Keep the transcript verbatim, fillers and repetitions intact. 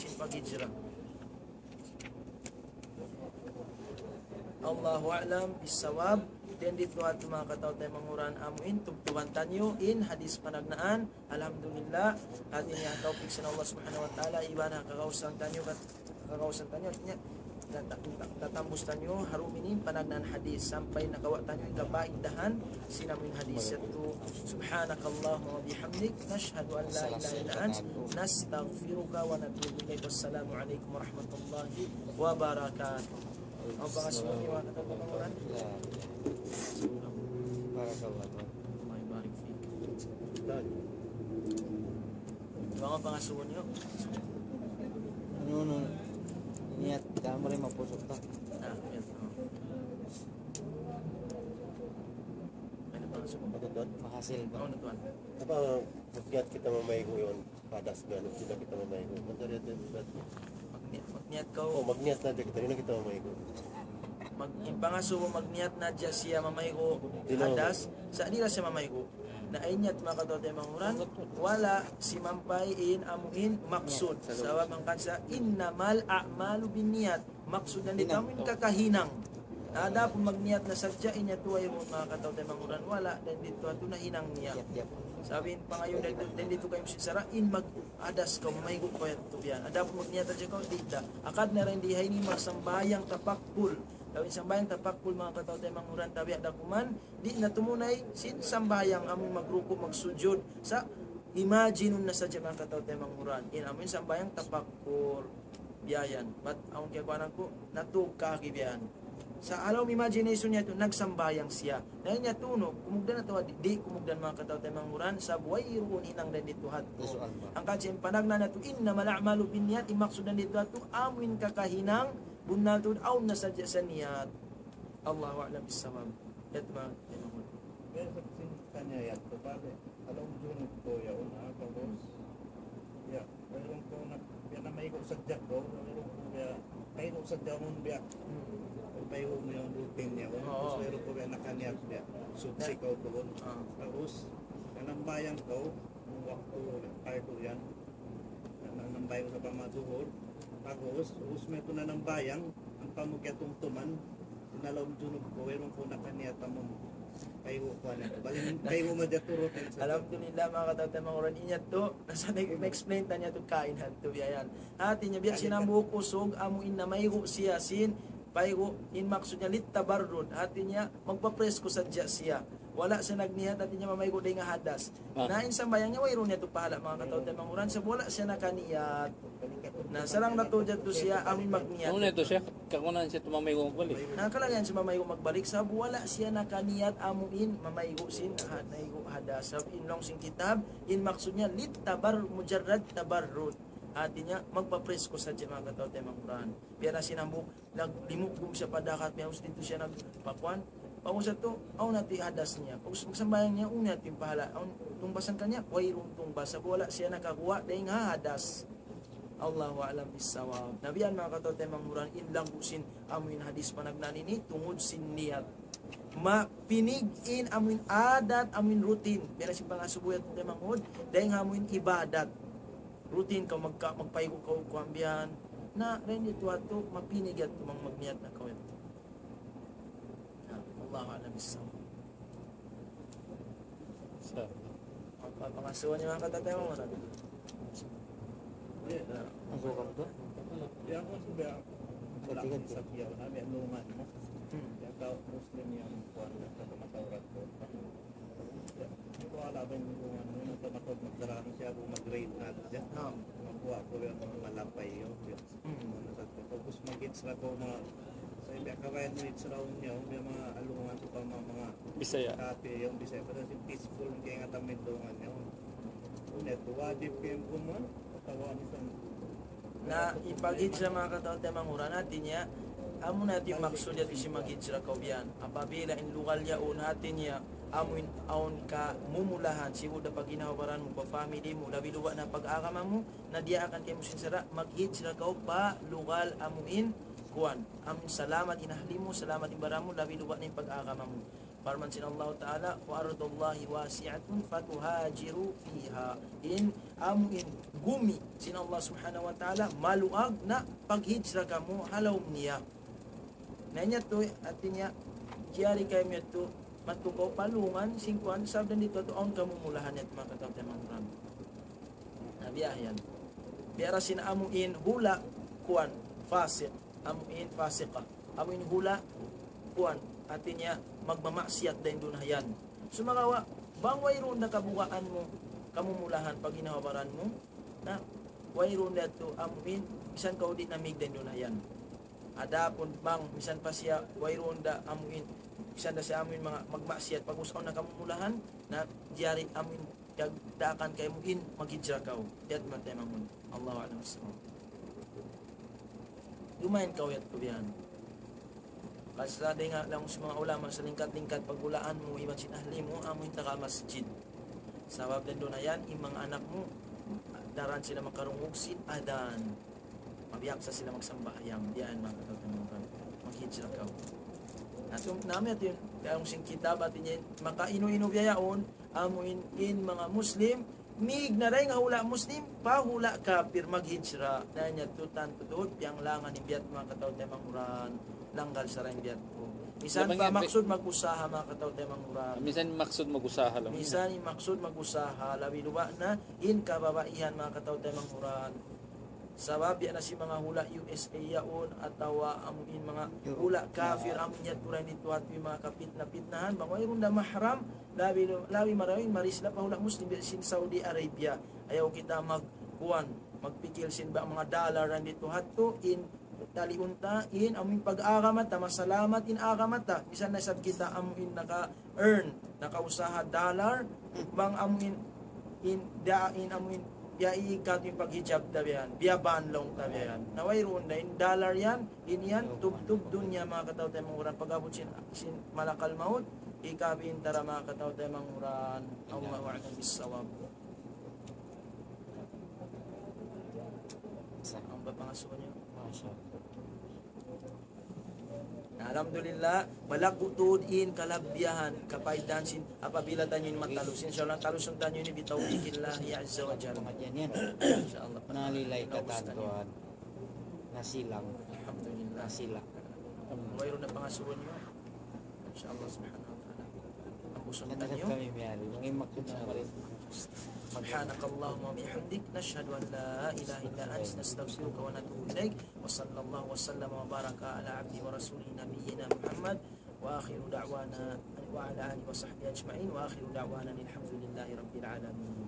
sin paghijra. Allahu a'lam bissawab. Dayn didtu ha manga kataw-taymanghuran amu in tubtuban taniyu in hadith panagnaan. Alhamdulillah. Hati niya tawfik sin Allah Subhanahu wa Ta'ala, iban ha kagausan taniyu, kat-, kagausan taniyu, hati niya, tata-, tata-, tatambus taniyu ha dum ini panagnaan hadith sampay nakawa' taniyu in kapaiddahan sin amu in hadith yadtu. سبحانك اللهم وبحمدك، نشهد أن لا إله إلا أنت، نستغفرك ونتوب إليك. والسلام عليكم ورحمة الله وبركاته. Awn pangasubu niyu, manga kataw-taymanghuran? Barakallah. Allah yubarik fik. Awn pangasubu niyu? Unu, unu, niyat, kita mari mapusuk ta. Ah, niyat. Awn pangasubu? Mahasil ba? Awn, tuwan. Apa, niyat kita mamaygu' yan? Hadas biya' unu, kita mamaygu'. Magniyat, magniyat kaw. Oh, magniyat na kita, di' na kita mamaygu'. Mag-, in pangasubu, magniyat na siya mamaygu'. Hadas, sa' di' na siya mamaygu'. Na in niyat, manga kataw-taymanghuran, wala' simampay in amu in maksud. Sabab hangkan sa, إنما الأعمال بالنيات. Maksud dayn didtu amu in kakahinang. Adapun magniyat na sadja in yadtu, wayruun, manga kataw-taymanghuran, wala' dayn didtu yadtu nahinang niya. Sabab in pangayuun dayn didtu, dayn didtu kaymu sin sara' in maghadas kaw, mamaygu' kaw yadtu biya' yan. Adapun magniyat sadja kaw, di' da. Hangkan na dayn di ha ini magsambahayang tapakkul. Laung in sambahayang tapakkul, manga kataw-taymanghuran, tabiya' da kuman, di' na tumunay sin sambahayang amu in magruku', magsujud. Sa' imagine-un na sadja, manga kataw-taymanghuran. In amu in sambahayang tapakkul. Biya' yan. Bat awn kiyakuanan ku, natug kaki biya' yan. Sa' ha lawm imagination niya yadtu, nagsambahayang siya. Na in yadtu unu, kumugdan atawa di', di' kumugdan, manga kataw-taymanghuran, sabab wayruun hinang dayn didtu yadtu. Hangkan sa in panagnaan yadtu, إنما الأعمال بالنيات, in maksud dayn didtu yadtu, amu in kakahinang, bunnal tuud, awn na sadja sa niyat. Allahu a'lam bissawab. Yadtu, manga kataw-taymanghuran. Biya' sa sin kaniya yadtu, bale. Ha lawm junub ku yaun, ha, pag'ubus. Ya, wayruun ku na, biya' namaygu' sadja ku, wayruun ku biya', kaymu sadja mun biya'. Pagbaygu' mu yan routine niya, wayruun ku, wayruun ku biya' nakaniyat biya'. Subsi kaw tuud. Pag'ubus, nanambahayang kaw, waktu, kay ku yan. Nanambahayang sa pamazuhur. Pag'ubus, ubus mu yadtu nanambahayang, ampa mu kiyatumtuman, ha lawm junub ku, wayruun ku nakaniyat amun kaymu kuwan. Bali, kaymu madjatu routine sa. Alhamdulillah, manga kataw-taymanghuran, in yadtu, nasa na-, na-explain ta niya yadtu kaina yadtu, biya' yan. Hati niya, biya' sin hambuuk usug, amu in namaygu' siya sin, paygu', in maksud niya, للتبرد. Hati niya, magpapresko sadja siya. Wala' siya nagniyat, hati niya, mamaygu' dayn ha hadas. Na in sambahayang niya, wayruun niya yadtu pahala', manga kataw-taymanghuran, sabab wala' siya nakaniyat. Na sarang na tuud yadtu siya, amu in magniyat. Unu na yadtu, Sheikh? Kakunan siya tumamaygu' magbalik. Na kalagihan siya mamaygu' magbalik, sabab wala' siya nakaniyat amu in mamaygu' sin ha-, naygu' hadas. Sabab in laung sin kitab, in maksud niya, للتبر-، مجرد تبرد. Hati niya, magpapresko sadja, manga kataw-taymanghuran. Biya' na sin hambuuk, naglimugum siya pa dagat, biya' ubus didtu siya nagpakuan. Pag'ubus yadtu, awn na tuud hadas niya. Pag'ubus magsambahayang niya, unu na tuud in pahala'. Awn tungbasan kaniya, wayruun tungbas. Sabab wala' siya nakaguwa' dayn ha hadas. Allahu a'lam bissawab. Na biya' yan, manga kataw-taymanghuran, in laggu' sin amu in hadith panagnaan ini, tungud sin niyat. Mapinig in amu in adat, amu in routine. Biya' na sin pangasubu yadtu, kataw-taymanghuran, dayn ha amu in ibadat. Routine kaw magka-, magpaygu' kaw kuwan biya' yan. Na, dayn didtu yadtu, mapinig yadtu, mang magniyat na kaw yadtu. Na, Allahu a'lam bissawab. Sa- Apa, pangasubu niyu, manga kataw-taymanghuran? Masukan to? Yan, kung sabi, wala' sa biya' na, biya' luman, no? Hmm. Yan, tau Muslim yan, kuwan, nagkakamatawaran ko. Yan, wala' ba yung luman, no? Nagkamatawag, magdaraan siya, kung mag-raid na, yan. Ah. Makuha ko yung mga malapay yun. Hmm. Tapos mag-hijra kaw manga, sa' biya' kabayaan mu hijra niya, biya' manga alungan sa manga, manga Bisaya. Kati, yung Bisaya, parang si peaceful, kaya nga tamid daw nga niya. Unu yadtu, wajib kaymu kumuan, atawa misan. Na in paghijra, manga kataw-taymanghuran, hati niya, amu na yadtu in maksud yadtu sin maghijra kaw biya' yan. Apabila in lugal yaun, hati niya, amu in awn kamumulahan, sibu' da pa ginhawa-baran mu, pa family mu, labi-labi na pag-agama mu, na diyaakan kaymu sin sara', maghijra kaw pa lugal amu in kuwan. Amu in salamat in ahli mu, salamat in baran mu, labi-labi na in pag-agama mu. Parman sin Allah Ta'ala, وأرض الله واسعة فتهاجروا فيها. In, amu in gumi sin Allah Subhanahu wa Ta'ala, maluag, na paghijra kamu ha lawm niya. Na in yadtu, hati niya, jari kaymu yadtu, madtu kaw pa lungan, sin kuwan, sabab dayn didtu awn kamumulahan yadtu manga kataw-taymanghuran. Na biya' yan. Biya' da sin amu in hula', kuwan, fasiq. Amu in fasiqa. Amu in hula', kuwan, hati niya magmamaksiyat dayn duun ha yan. Sumagawa', bang wayruun da kabugaan mu, kamumulahan pa ginhawa-baran mu, na wayruun da yadtu amu in, misan kaw di' namig dayn duun ha yan. Adapun bang, misan pa siya, wayruun da amu in, misan da siya amu in manga magmaksiyat, pag-ubus awn na kamumulahan, na jari amu in, piyagdaakan kaymu in, maghijra kaw. Yadtu manga taymanghud. Allahu a'lam bissawab. Dumayan kaw yadtu biya' yan. Hangkan sa dayn ha laung sin manga ulama, salingkat-lingkat paghulaan mu iban sin ahli mu, amu in taga masjid. Sabab dayn duun ha yan, in manga anak mu, daran sila makarungug sin adhan. Mabiyaksa sila magsambahayang. Biya' yan manga kataw-taymanghuran. Maghijra kaw. Na tum-, na amu yadtu in, laung sin kitab, hati niya, makainu-inu biya' yaun, amu in, in manga Muslim, mig na dayn ha hula' Muslim, pa hula' kapir maghijra. Na in yadtu tantu tuud, piyanglangan in biya' yadtu manga kataw-taymanghuran, langgal sara' in biya' yadtu. Misan pa maksud mag-usaha manga kataw-taymanghuran. Misan maksud mag-usaha lang. Misan in maksud mag-usaha, labi luba' na in kababaihan manga kataw-taymanghuran. Sabab biya' na sin manga hula' U S A yaun, atawa amu in manga hula' kapir, amu in yadtu dayn didtu ha yadtu in manga kapitna-pitnahan, bang wayruun da mahram, labi, labi marayaw in mari sila pa hula' Muslim, biya' sin Saudi Arabia. Ayaw kita magkuwan, magpikil sin ba manga dollar dayn didtu ha yadtu, in taliun ta, in amu in pag-agama ta, masalamat in agama ta. Misan na isab kita amu in naka-earn, nakausaha dollar, bang amu in, in, da, in amu in, biya' ikat in paghijab ta biya' yan, biya' ban laung ta biya' yan. Na wayruun da, in dollar yan, in yan, tubtub dunya manga kataw-taymanghuran, pag-abut sin, sin malakal maut, hikabin ta da manga kataw-taymanghuran. Allahu a'lam bissawab. Sa- Awn pa pangasubu niyu? Masha Allah. Na, alhamdulillah, malaggu' tuud in kalabihan, kapaidahan sin, apabila taniyu in matalus. Insha Allah, talusun taniyu ini bitawfiqillahi azza wa jalla. Pangadjian yan. Insha Allah. Nalilay ka tantuan. Nasilang. Alhamdulillah. Nasilang. Wayruun na pangasubu niyu? Insha Allah subhanahu wa ta'ala. Ambusun taniyu. Kami miyari. Mangimak ko na rin. سبحانك اللهم وبحمدك، نشهد أن لا إله إلا أنت، نستغفرك ونتوب إليك. وصلى الله وسلم وبارك على عبده ورسوله نبينا محمد، وآخر دعوانا، وعلى آله وصحبه أجمعين، وآخر دعوانا الحمد لله رب العالمين.